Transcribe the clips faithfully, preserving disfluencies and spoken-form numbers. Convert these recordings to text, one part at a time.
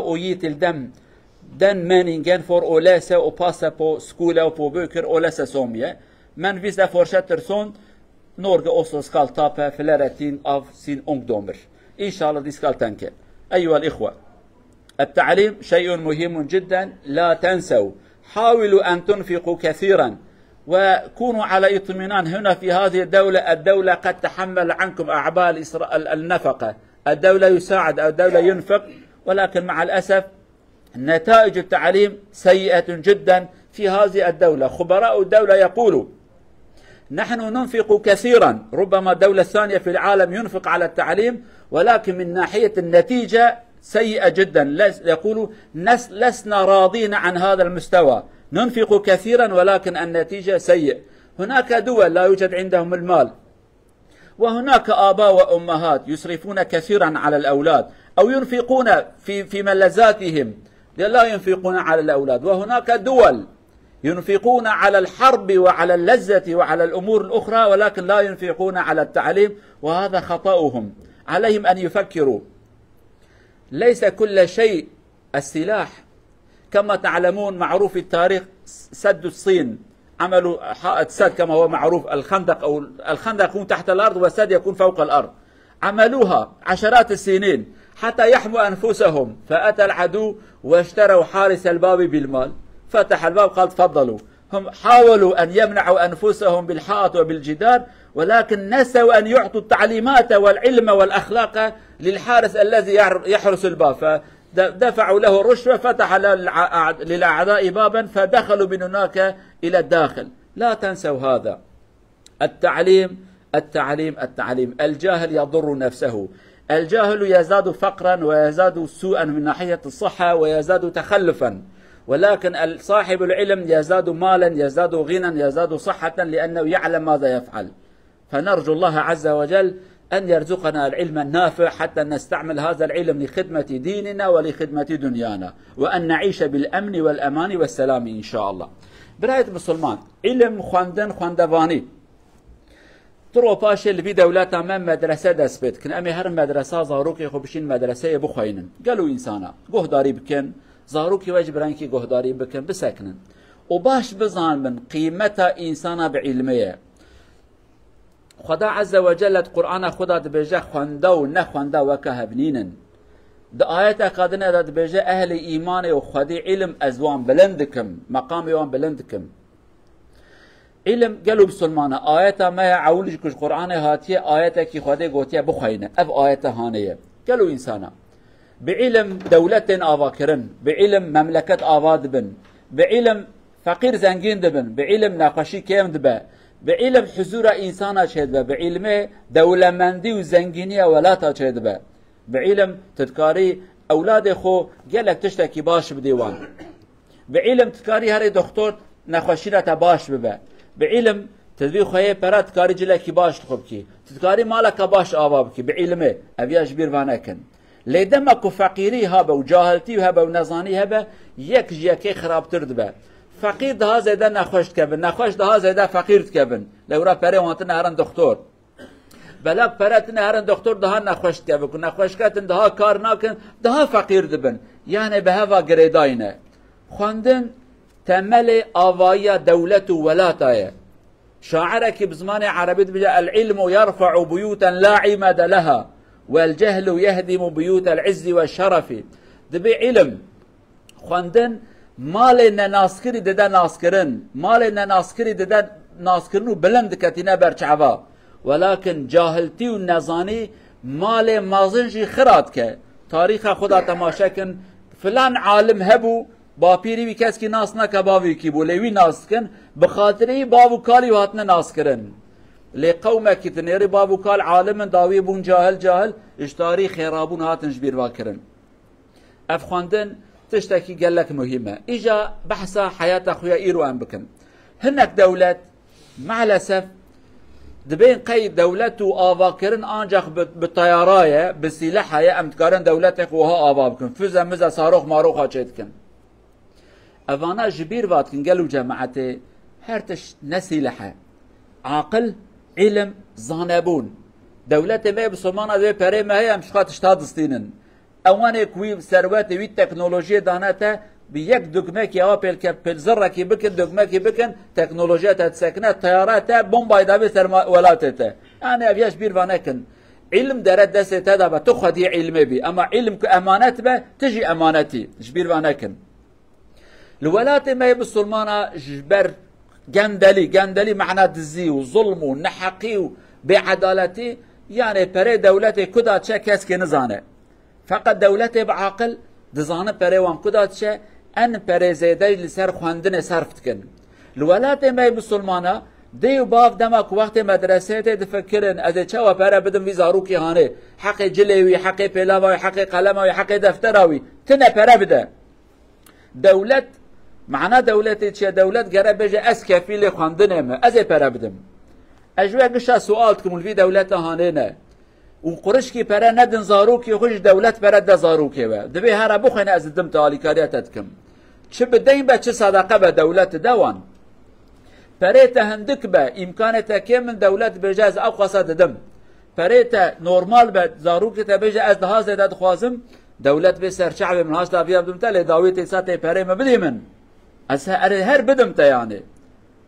Oyitil dem den meningen for olese o pase po skule o po böker olese somye. Men viste forschetter sont, Norge Oslo skal tape fleretin av sin ungdommer. İnşallah diskal tenke. Eyyuhel ihwe. التعليم شيء مهم جدا، لا تنسوا. حاولوا أن تنفقوا كثيرا وكونوا على اطمئنان. هنا في هذه الدولة، الدولة قد تحمل عنكم أعباء الإسرا-، ال-، النفقة. الدولة يساعد، الدولة ينفق، ولكن مع الأسف نتائج التعليم سيئة جدا في هذه الدولة. خبراء الدولة يقولوا: نحن ننفق كثيرا، ربما الدولة الثانية في العالم ينفق على التعليم، ولكن من ناحية النتيجة سيئة جدا. لس-، يقولوا: نس-، لسنا راضين عن هذا المستوى، ننفق كثيرا ولكن النتيجة سيئة. هناك دول لا يوجد عندهم المال، وهناك آباء وأمهات يسرفون كثيرا على الأولاد، أو ينفقون في، في ملذاتهم، لا ينفقون على الأولاد. وهناك دول ينفقون على الحرب وعلى اللذة وعلى الأمور الأخرى، ولكن لا ينفقون على التعليم، وهذا خطأهم. عليهم أن يفكروا. ليس كل شيء السلاح. كما تعلمون، معروف في التاريخ سد الصين، عملوا حائط سد كما هو معروف، الخندق، أو الخندق يكون تحت الأرض والسد يكون فوق الأرض. عملوها عشرات السنين حتى يحموا أنفسهم، فأتى العدو واشتروا حارس الباب بالمال، فتح الباب قال: تفضلوا. هم حاولوا أن يمنعوا أنفسهم بالحائط وبالجدار، ولكن نسوا أن يعطوا التعليمات والعلم والأخلاق للحارس الذي يحر-، يحرس الباب. فدفعوا له الرشوة، فتح للع-، للأعداء بابا، فدخلوا من هناك إلى الداخل. لا تنسوا هذا. التعليم، التعليم، التعليم. الجاهل يضر نفسه. الجاهل يزداد فقرا ويزداد سوءا من ناحية الصحة ويزداد تخلفا، ولكن ال-، صاحب العلم يزداد مالا، يزداد غنى، يزداد صحة، لأنه يعلم ماذا يفعل. فنرجو الله عز وجل أن يرزقنا العلم النافع حتى نستعمل هذا العلم لخدمة ديننا ولخدمة دنيانا، وأن نعيش بالأمن والأمان والسلام إن شاء الله. Birayet Müslüman, ilim, xwendin, xwendevanî. Tiro paşê li vî dewleta me medrese dest pê dikin. Em ê herin medresa, zarokê xwe bişîn medreseyê bixweynin. Gelo însana guhdarî bikin, zarokê we jî birayên kî guhdarî bikin, bisekinin. Û baş bizanibin, qîmeta însana bi îlmê ye. Xweda Azze ve Celle di Qur'ana xwe de dibêje, xwenda û nexwenda weke hev nînin. Di ayeteka din de dibêje, ehlê îmanê û xwedî îlim ez wan bilind dikim, meqamê wan bilind dikim. Îlim gelo bisilmana, ayeta me ya ewil jî ku ji Qur'anê hatiye, ayetekî Xwedê gotiye bixweyne. Ev ayete hanê ye. Gelo însana. Bi îlim dewlet tên ava kirin, bi îlim memleket ava dibin, bi îlim feqîr zengîn dibin, bi îlim nexweşî kêm dibe, bi îlim huzûra însana çêdibe, bi îlimê dewlemendî û zengîniya welata çêdibe. Bi îlim tu dikarî ewladê xwe gelek tiştekî baş bidî wan. Bi îlim tu dikarî herê doxtor nexweşîna te baş bibe. Bi îlim tu divî xweyê pera dikarî cilekî baş li xwe bikî. Tu dikarî maleka baş ava bikî bi îlimê. Ev ya ji bîr va nekin. Lê dema ku feqîrî habe û cahiltî û hebe û nezanî hebe, yek ji yekê xirabtir dibe. Feqîr daha zêde nexweş dikevin, nexweş daha zêde feqîr dikevin. Lewra perê wan tine herin doxtor. Belak pere tine herin doxtor daha nexweş dikevin, ku nexweşke tine daha kar nakin, daha feqîr dibin. Yani bi heva girêdayî ne. Xwendin temelê avayiya dewlet û welata ye. Şairekî bi zimanê erebî dibêje, "El ilmu yerfe'u buyutan la imade leha, wel cehlu yehdimu buyutel izzi ve şerefi." Dibê îlim, xwendin, malê nenaskirî dide naskirin. Malê nenaskirî dide naskirin û bilind diketîne ber çava. Welakin cahiltî û nezanî malê mezin jî xira dike. Tarîxa xwe de temaşe kin, filan alim hebû, bapîrî wî keskî nas nake, bavê wî kî bû, lê wî nas dikin, bi xatirê wî bav û kalî wî hatine naskirin. Lê qewmekî dinêrî bav û kal alim in, dawî bûn cahil, cahil, ji tarîxê rabûn hatin ji bîr va kirin. Ev xwendin tiştekî gelek muhîm e. Îja behsa heyata xwe ya îro em bikin. Hinek dewlet, maalesef, dibên qey dewlet û avakirin ancax bi, bi teyara ye, bi sîleha ye, em dikarin dewletê xwe wiha ava bikin. Füze mize, sarox maroxa çê dikin. Evana ji bîr va dikin, gel û cemaetê, her tişt ne sîleh e. Aqil, îlim, zanebûn. Dewletê me yê bisilmana divê perê me heye, em ji xwe tişta distînin. Ewanê ku wî serwetê, wî teknolojiyê dane te, bi yek dugmekî ewa pêlke-, pêl zirrekî bikin, dugmekî bikin, teknolojiya te disekine, teyara te, bombayê davê ser ma-, welatê te. Yani ev ya ji bîr va nekin. Îlim dere destê te de be, tu xwediyê îlimê bî. Ema îlim ku emanet be, tu jî emanet î. Ji bîr va nekin. Li welatê me yê bisilmana ji ber gendelî, gendelî mana dizî û zulm û neheqî û bêedaletî, yani perê dewletê ku da çe keskê nizane. Feqet dewletê bi aqil dizanin perê wan ku da diçe, en perê zêde li ser xwendinê serf dikin. Li welatê me yê bisilmana, dê û bav dema ku wextê medreseyê tê difikirin, ez ê çawa pere bidim vî zarokê hanê, heqê cilê wî, heqê pêlava wî, heqê qelema wî, heqê deftera wî, tine pere bide. Dewlet, mana dewletê çi ye? Dewlet gere bêje, ez kefîlê xwendinê me, ez ê pere bidim. Ez ji we gişa sual dikim û li vî dewleta hanê ne. Û qurişkî pere nedin zarokê xwe, ji dewlet pere de zarokê we. Divê here bixwîne, ez didim te, alîkariya te dikim. Çi bi deyn be, çi sedeqe be, dewlet dide wan. Perê te hindik be, îmkanê te kêm in, dewlet bêje, ez ew qasa didim. Perê te normal be, zarokê te bêje, ez daha zêde dixwazim, dewlet bê ser çavê min, haşta viya bidim te, lê dawî tê sa tê perê min bidî min. Ez he-, erê her bidim te yani.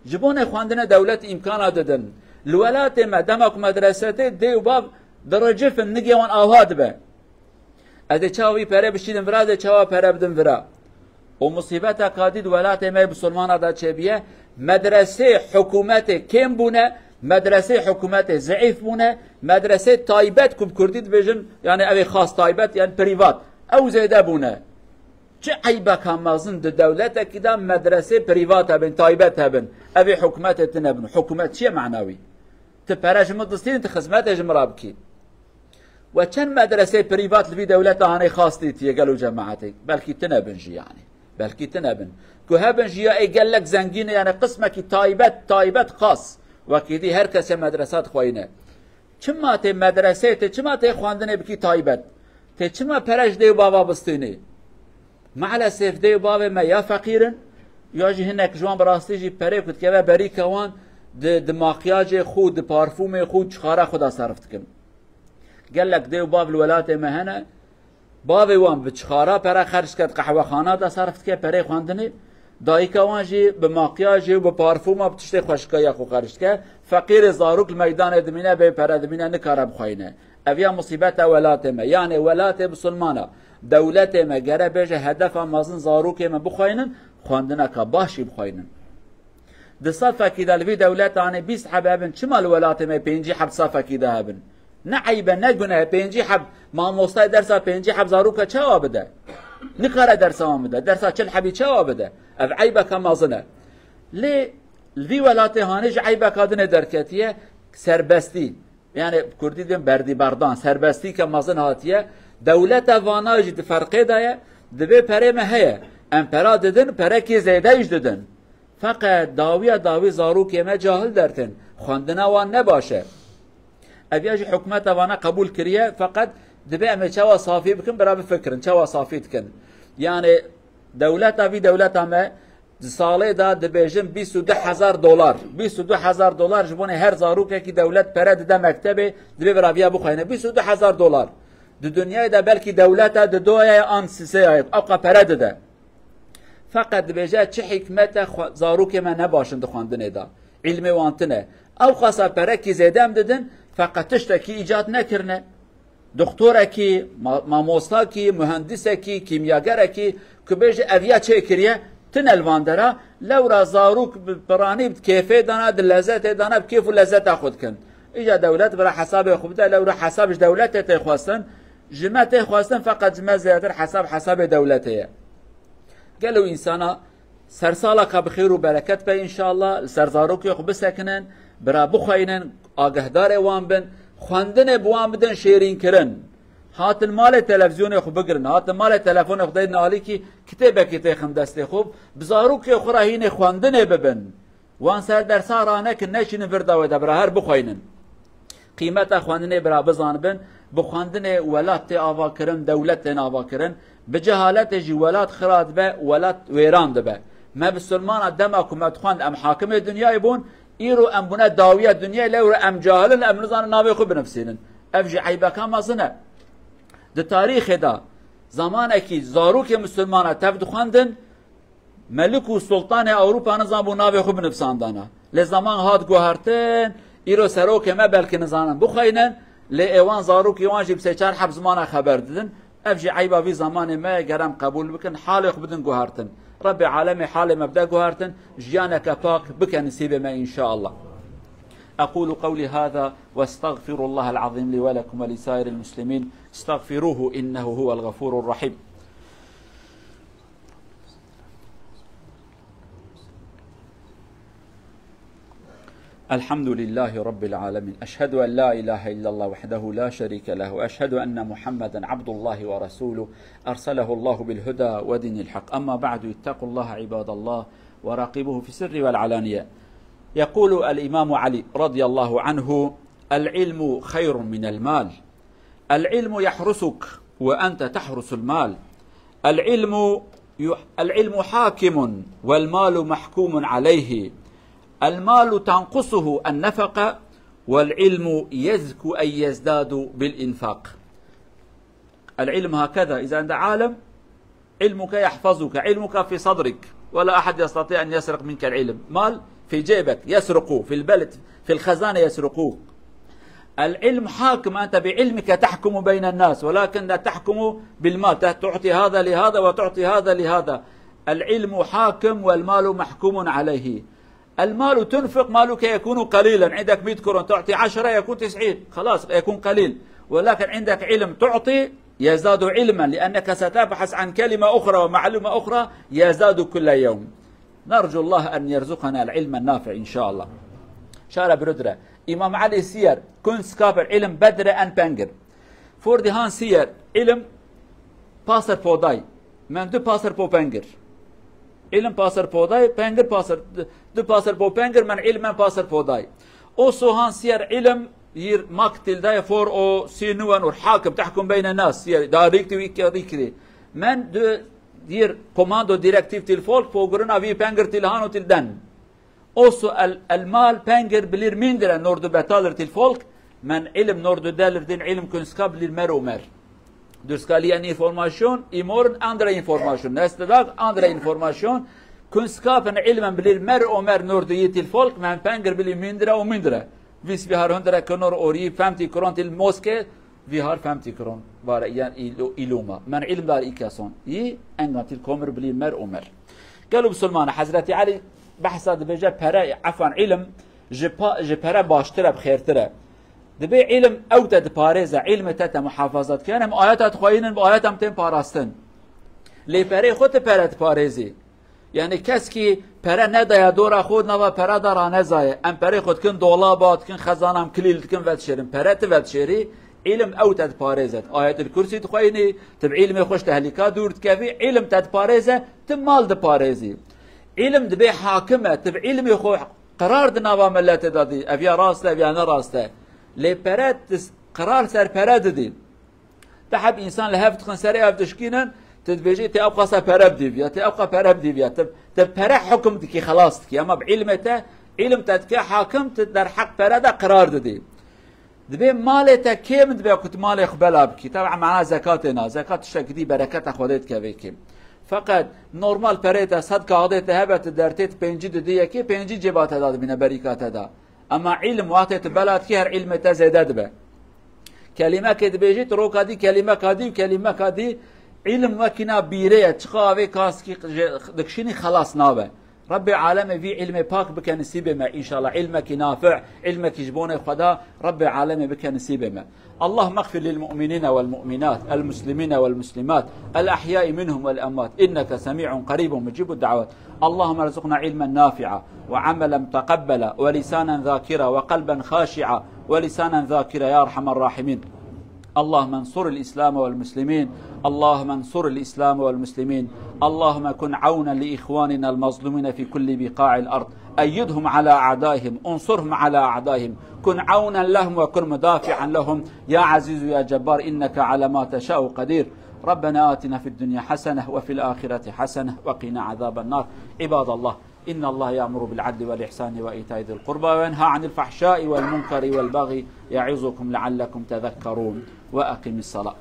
Ji bo nêxwendine dewlet îmkana didin. Li welatê me dema ku medrese tê, dê û bav diricifin, nigê wan ava dibe. Ez ê çawa vî pere bişînim vira, ez ê çawa pere bidim vira. Û musîbeta ka dî di welatê me yê bisilmana de çêbiye, medresê hikûmetê kêm bûne, medresê hikûmetê zeîf bûne, medresê taybet ku bi kurdî dibêjin, yani ev ê xas taybet, yani prîvat, ew zêde bûne. Çi eybeka mezin di dewletekî de medresê prîvat hebin, taybet hebin, ev ê hikûmetê tune bin. Hikûmet çi ye mana wî? Ti pere ji min distînî, ti xizmetê ji min re bikî. We çend medreseyê prîvat li vî dewleta hanê xas dîtiye gelo cemaetê? Belkî tine bin jî yani. Belkî tine bin. Ku hebin jî ya ê gelek zengîn e, yani qismekî taybet, taybet xas. Wekî dî her kesê medresa dixweyne. Çima tê medreseyê, tê çima tê xwendinê bikî taybet? Tê çima pere ji dê û bava bistînî? Maalesef dê û bavê me ya feqîr in, ya jî hinek ji wan bi rastî jî perê ku dikeve berîka wan di, di makyajê xwe, di parfûmê xwe, çixara xwe de serf dikin. Gelek dê û bav li welatê me hene, bavê wan bi çixara pere xerc dike, di qehwexana de serf dike perê xwendinê, dayika wan jî bi makyajê û bi parfûma, bi tiştê xweşikayiya xwe xerc dike. Feqîrê zarok li meydanê dimîne, bê pere dimîne, nikare bixweyne. Ev ya musîbeta welatê me. Yanê welatê bisilmana, dewletê me gere bêje hedefa mezin zarokê me bixweynin, xwendineka baş jî bixweynin. Di sefekî de li vî dewletanê bîst heb hebin, çima li welatê me pêncî heb sefekî de hebin? Ne eyb e, ne guneh e, pêncî heb mamostayê dersa pêncî heb zaroka çawa bide? Nikare dersa wan bide, dersa çil hebî çawa bide? Ev eybeke mezin e. Lê li vî welatê hanê jî eybeka dinê derketiye, serbestî. Yani bi kurdî dibên berdîberdan, serbestî ke mezin hatiye. Dewleta vana jî di ferqê de ye, divê perê me heye. Em pera didin, perekî zêde jî didin. Feqet dawiya dawî zarokê me cahil dertin. Xwendina wan ne baş e. Ev ya jî hikûmeta vana qebûl kiriye, feqet divê em ê çawa safî bikin, bira bifikirin, çawa safî dikin. Yani dewleta vî dewleta me di salê de dibêjin bîst û du hezar dolar. Bîst û du hezar dolar ji bonê her zarokekî dewlet pere dide mektebê, divê bira viya bixweyne. Bîst û du hezar dolar. Di dinyayê de belkî dewleta di doya an sisê ya, ewqa pere dide. Feqet dibêje çi hikmet e, xwe-, zarokê me ne baş in di xwendinê de. Îlmê wan tune. Ew qasa perekî zêde em didin, feqet tiştekî îcat nekirine. Doktorekî, ma-, mamostakî, muhendisekî, kîmyagerekî, ku bêje ev ya çêkiriye, tune li van dera, lewra zarok bi piranî, bi kêfê dana, di lezetê dana, bi kêf û lezeta xwe dikin. Îca dewlet bira hesabê xwe bide, lewra hesab ji dewletê tê xwestin, ji me tê xwestin, feqet ji me zêdetir hesab hesabê dewletê ye. Gelo însana sersalaka bi xêr û bereket be înşallah, li ser zarokê xwe bisekinin, bira bixweynin, agahdarê wan bin, xwendinê bi wan bidin şêrînkirin. Hatin malê televîzyonê xwe bigirin, hatin malê telefonê xwe deynin alîkî, kitêbekî têxin destê xwe, bi zarokê xwe re hînê xwendinê bibin. Wan ser dersa ranekin, neşînin vir dawê de, bira her bixweynin. Qîmeta xwendinê bira bizanibin, bi xwendinê welat tê avakirin, dewlet tên avakirin. Bi cehaletê jî welat xira dibe, welat wêran dibe. Me bisilmana dema ku me dixwend em hakimê dinyayê bûn, îro em bûne dawiya dinyayê, lewra em cahil in, em nizanin navê xwe binivîsînin. Ev jî eybeka mezin e. Di tarîxê de Zamanekî zarokê misilmana tev dixwendin, melik û sultanê Ewropa nizanbû navê xwe binivsandana. Lê zaman hat guhertin, îro serokê me belkî nizanin bixweynin, lê êwan zarokê wan jî bi sê çar heb zimana xeber didin. Ev jî eyba vî zamanê me ye, gerem qebûl bikin, halê xwe bidin guhertin. Rebbê alemê halê me bide guhertin, jiyaneke pak bike nisîbê me înşaallah. أقول قولي هذا وأستغفر الله العظيم لي ولكم ولسائر المسلمين. استغفروه إنه هو الغفور الرحيم. الحمد لله رب العالمين. أشهد أن لا إله إلا الله وحده لا شريك له، وأشهد أن محمدا عبد الله ورسوله، أرسله الله بالهدى ودين الحق. أما بعد، اتقوا الله عباد الله، وراقبوه في السر والعلانية. يقول الإمام علي رضي الله عنه: العلم خير من المال. العلم يحرسك وأنت تحرس المال. العلم يح-، العلم حاكم والمال محكوم عليه. المال تنقصه النفقة والعلم يزكو أي يزداد بالإنفاق. العلم هكذا، إذا أنت عالم، علمك يحفظك، علمك في صدرك، ولا أحد يستطيع أن يسرق منك العلم. مال في جيبك يسرقوه، في البلد، في الخزانة يسرقوه. العلم حاكم، أنت بعلمك تحكم بين الناس، ولكن لا تحكم بالمال، تعطي هذا لهذا وتعطي هذا لهذا. العلم حاكم والمال محكوم عليه. المال تنفق مالك يكون قليلا، عندك مية كرون تعطي عشرة يكون تسعين، خلاص يكون قليل، ولكن عندك علم تعطي يزداد علما، لأنك ستبحث عن كلمة أخرى ومعلومة أخرى يزداد كل يوم. نرجو الله أن يرزقنا العلم النافع إن شاء الله. Şara birudre. İmam Ali siyer, Kunstkaper, ilim bedre en pengir. Fordî han siyer, ilim paser poday. Men du paser po pengir. Ilim paser poday, pengir paser, du paser po pengir, men ilmen paser poday. Oso han siyer ilim yir mak til daye for o si nuwen ur hakim tahkum beyne nas, siyer darik ti wî kedi kiri. Men du yir komando direktif til folk po gurina vî pengir til hano til den. Oso el, el mal pengir bilir mindre nordu betalir til folk, men ilim nordu delir din ilim kunska bilir mer o mer. Du ska liegen Information, i morgen andere Information, nächste Tag andere Information. Kunskapen ilmen bilir mer o mer nordu yi til folk, men pengir bilir mindre o mindre. Vis vi har hundre kronor ori femti kron til Moske, vi har femti kron. Vare yan ilo-, iloma. Men ilim dar i keson. Yi engan til komir bilir mer o mer. Gelo Musulmana Hazreti Ali behsa dibêje pere, efan ilim ji pa-, ji pere baştir e, bi xêrtir e. Dibê ilim ew te diparêze, ilmê te te muhafaza dike. Em ayeta dixweynin, bi ayeta em tên parastin. Lê perê xwe ti pere diparêzî. Yani kes ki pere nedaya dora xwe, nava pere da ranezaye. Em perê xwe dikin dolaba, dikin xezana, em kilîl dikin vedişêrin. Pere ti vedişêrî, ilim ew te diparêze. Ayetil Kursî dixweyinî, ti bi ilmê xwe ji tehlîka dûr dikevî, ilim te diparêze, ti mal diparêzî. Ilim dibê hakim e, ti bi ilmê xwe qirar di nava miletê de dî. Ev ya rast e, ev ya ne rast e. Lê pere ti s-, qirar ser pere didî. Ti heb însan li hev dixin, serê hev dişkînin, ti dibêjî, tê ewqasa pere bidî viya, tê ewqa pere bidî viya. Ti, ti pere hukm dikî, xelas dikî. Ema bi ilmê te, ilim te dike hakim, ti derheq pere de qirar didî. Dibê malê te kêm dibe ku tu malê xwe bela bikî. Teb'a mana zekatê na. Zekat tiştek dî bereketa Xwedê dikeve kêm. Feqet normal perê te sed kaxdê te hebe, tu dertê tu pêncî didî yekê, pêncî cêba te da dibîne, berîka te da. Ema îlim wextê tu bela dikî her îlmê te zêde dibe. Kelîmekê dibêjî, tu roka dî kelîmeka dî û kelîmeka dî, îlim wekî na bîrê ye, çiqa avê kaskî dikişînî xelas nabe. Rebbê alemê vî îlmê pak bike nisîbê me înşallah. Îlmekî nafi', îlmekî ji bonê Xweda, Rebbê alemê bike nisîbê me. اللهم اغفر للمؤمنين والمؤمنات، المسلمين والمسلمات، الأحياء منهم والأموات، إنك سميع قريب مجيب الدعوات. اللهم ارزقنا علما نافعا وعملا متقبلا ولسانا ذاكرا وقلبا خاشعا ولسانا ذاكرا يا أرحم الراحمين. اللهم انصر الإسلام والمسلمين. اللهم انصر الإسلام والمسلمين. اللهم كن عونا لإخواننا المظلومين في كل بقاع الأرض. أيدهم على أعدائهم، انصرهم على أعدائهم، كن عونا لهم وكن مدافعا لهم، يا عزيز يا جبار، إنك على ما تشاء قدير. ربنا آتنا في الدنيا حسنة وفي الآخرة حسنة وقنا عذاب النار. عباد الله، إن الله يأمر بالعدل والإحسان وإيتاء ذي القربى وينهى عن الفحشاء والمنكر والبغي يعظكم لعلكم تذكرون. وأقم الصلاة.